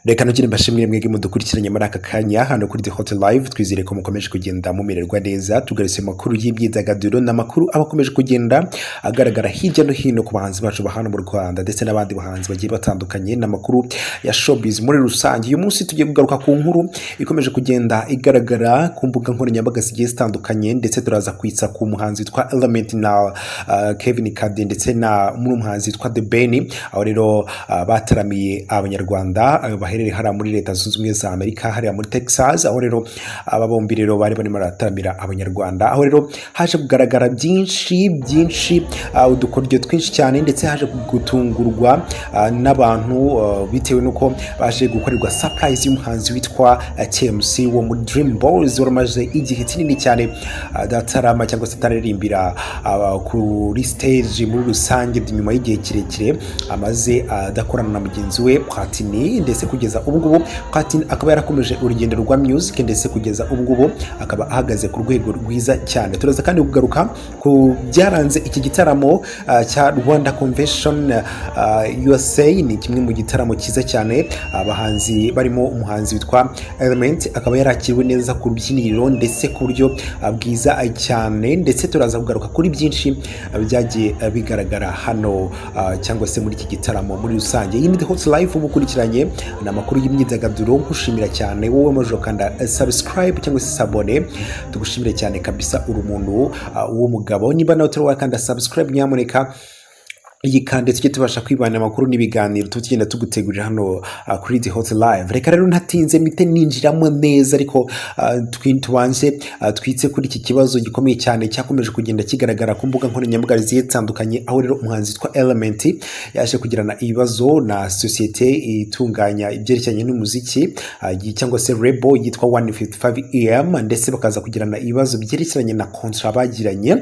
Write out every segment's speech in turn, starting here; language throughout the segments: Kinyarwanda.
Reka nongere mbashimire mwebwe mudukurikiranye muri aka kanya hano kuri The Hot Live. Twizere ko mukomeje kugenda mumererwa neza. Tugarutse amakuru y'imyidagaduro n'amakuru aba akomeje kugenda agaragara hirya no hino ku bahanzi bacu ba hano mu Rwanda ndetse n'abandi bahanzi bagiye batandukanye, n'amakuru ya showbiz muri rusange. Uyu munsi tugiye kugaruka ku nkuru ikomeje kugenda igaragara ku mbuga nkoranyambaga zigiye zitandukanye, ndetse turaza kwitsa ku muhanzi witwa Element na Kevin Kade ndetse na muri umuhanzi witwa The Ben, aho rero bataramiye Abanyarwanda baherereye hariya muri Leta Zunze Ubumwe za Amerika, hariya muri Texas. Aho rero aba bombi rero bari barimo barataramira Abanyarwanda, aho rero haje kugaragara byinshi byinshi, udukoryo twinshi cyane, ndetse haje gutungurwa n'abantu bitewe n'uko baje gukorerwa surprise y'umuhanzi witwa TMC wo muri Dream Boys, wari umaze igihe kinini cyane adatarama cyangwa se atararirimbira kuri stage muri rusange, nyuma y'igihe kirekire amaze adakorana na mugenzi we Platini. Ndetse kugeza ubu ngubu Platini akaba yarakomeje urugendo rwa music, ndetse kugeza ubu ngubu akaba ahagaze ku rwego rwiza cyane. Turaza kandi kugaruka ku byaranze iki gitaramo cya Rwanda Convention USA. Ni kimwe mu gitaramo cyiza cyane. Abahanzi barimo umuhanzi witwa Element akaba yarakiriwe neza ku rubyiniro ndetse ku buryo bwiza cyane. Ndetse turaza kugaruka kuri byinshi byagiye bigaragara hano cyangwa se muri iki gitaramo muri rusange. Iyi ni The Hot Life uba ukurikiranye, ni amakuru y'imyidagaduro. Nkushimira cyane wowe wamaze gukanda subscribe cyangwa se s'abonner, tugushimire cyane kabisa, uri umuntu w'umugabo. Niba nawe utari wakanda subscribe, nyamuneka yikande, tujye tubasha kwibana amakuru n'ibiganiro tuba tugenda tugutegurira hano kuri The Hot Live. Reka rero ntatinze mpite ninjiramo neza, ariko tubanze twitse kuri iki kibazo gikomeye cyane cyakomeje kugenda kigaragara ku mbuga nkoranyambaga zigiye zitandukanye, aho rero umuhanzi witwa Element yaje kugirana ibibazo na sosiyete itunganya ibyerekeranye n'umuziki cyangwa se label yitwa 155 AM, ndetse bakaza kugirana ibibazo byerekeranye na contrat bagiranye.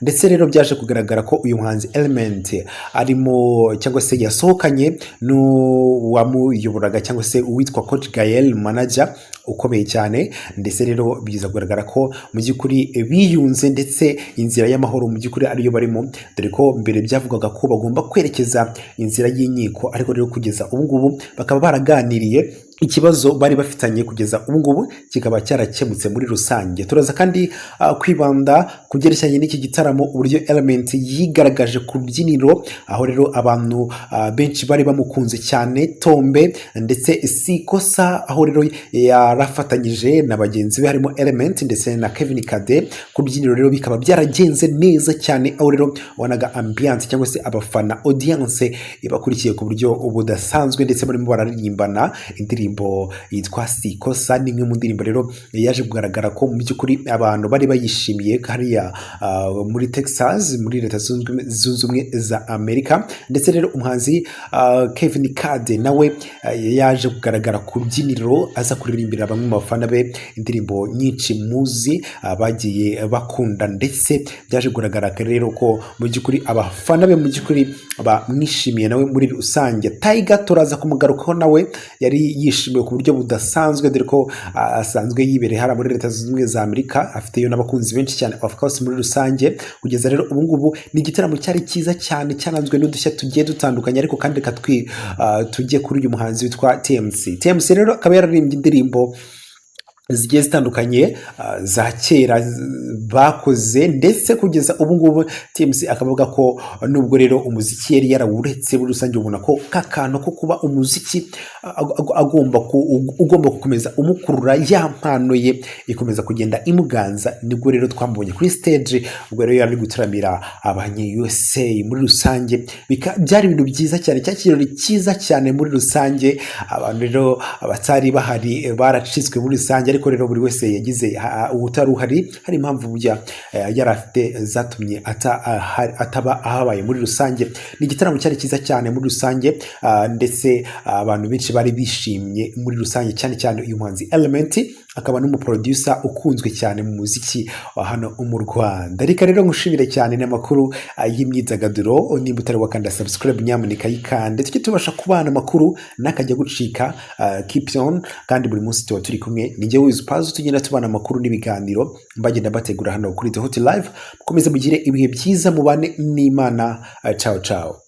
Ndetse rero byaje kugaragara ko uyu muhanzi Element arimo cyangwa se yasohokanye n'uwamuyoboraga cyangwa se uwitwa Coach Gael, manager ukomeye cyane. Ndetse rero biza kugaragara ko mu by'ukuri biyunze, ndetse inzira y'amahoro mu by'ukuri ariyo barimo, dore ko mbere byavugaga ko bagomba kwerekeza inzira y'inkiko. Ariko rero kugeza ubu ngubu bakaba baraganiriye, ikibazo bari bafitanye kugeza ubu ngubu kikaba cyarakemutse muri rusange. Turaza kandi kwibanda ku byerekeranye n'iki gitaramo, uburyo Element yigaragaje ku rubyiniro, aho rero abantu benshi bari bamukunze cyane tombe. Ndetse si ikosa, aho rero yarafatanyije na bagenzi be harimo Element ndetse na Kevin Kade ku rubyiniro, rero bikaba byaragenze neza cyane, aho rero wabonaga ambiance cyangwa se abafana, audience ibakurikiye ku buryo budasanzwe, ndetse barimo bararirimbana indirimbo yitwa Sikosa. Ni imwe mu ndirimbo rero yaje kugaragara ko mu by'ukuri abantu bari bayishimiye hariya muri Texas, muri Leta Zunze Ubumwe za Amerika. Ndetse rero umuhanzi Kevin Kade nawe yaje kugaragara ku rubyiniro, aza kuririmbira bamwe mu bafana be indirimbo nyinshi muzi bagiye bakunda. Ndetse byaje kugaragara rero ko mu by'ukuri abafana be mu by'ukuri bamwishimiye nawe muri rusange. Tiger turaza kumugarukaho, nawe yari yishimiwe ku buryo budasanzwe, dore ko asanzwe yibereye hariya muri Leta Zunze Ubumwe za Amerika, afiteyo n'abakunzi benshi cyane, of course. Muri rusange kugeza rero ubu ngubu ni igitaramo cyari cyiza cyane, cyaranzwe n'udushya tugiye dutandukanye. Ariko kandi reka tujye kuri uyu muhanzi witwa TMC. TMC rero akaba yararirimbye indirimbo zigiye zitandukanye za kera bakoze. Ndetse kugeza ubu ngubu TMC akavuga ko nubwo rero umuziki yari yarawuretse muri rusange, ubona ko ka kantu ko kuba umuziki ugomba gukomeza umukurura, ya mpano ye ikomeza kugenda imuganza. Nibwo rero twamubonye kuri stage, ubwo rero yari ari gutaramira abanye USA muri rusange. Byari ibintu byiza cyane, cya kirori cyiza cyane muri rusange. Abantu rero abatari bahari baracitswe muri rusange, ariko rero buri wese yagize utari uhari hari impamvu burya yari afite zatumye ataba ahabaye muri rusange. Ni igitaramo cyari cyiza cyane muri rusange, ndetse abantu benshi bari bishimye muri rusange, cyane cyane uyu muhanzi Element, akaba n'umuproducer ukunzwe cyane mu muziki wa hano mu Rwanda. Reka rero ngushimire cyane n'amakuru y'imyidagaduro. Nimba utari wakanda subscribe, nyamuneka yikande, tujye tubasha kubana amakuru n'akajya gucika. Keep on, kandi buri munsi tuba turi kumwe. Ni njyewe Wiz Pazo, tugenda tubana amakuru n'ibiganiro mbagenda bategura hano kuri The Hot Live. Mukomeze mugire ibihe byiza, mubane n'Imana. Ciao ciao.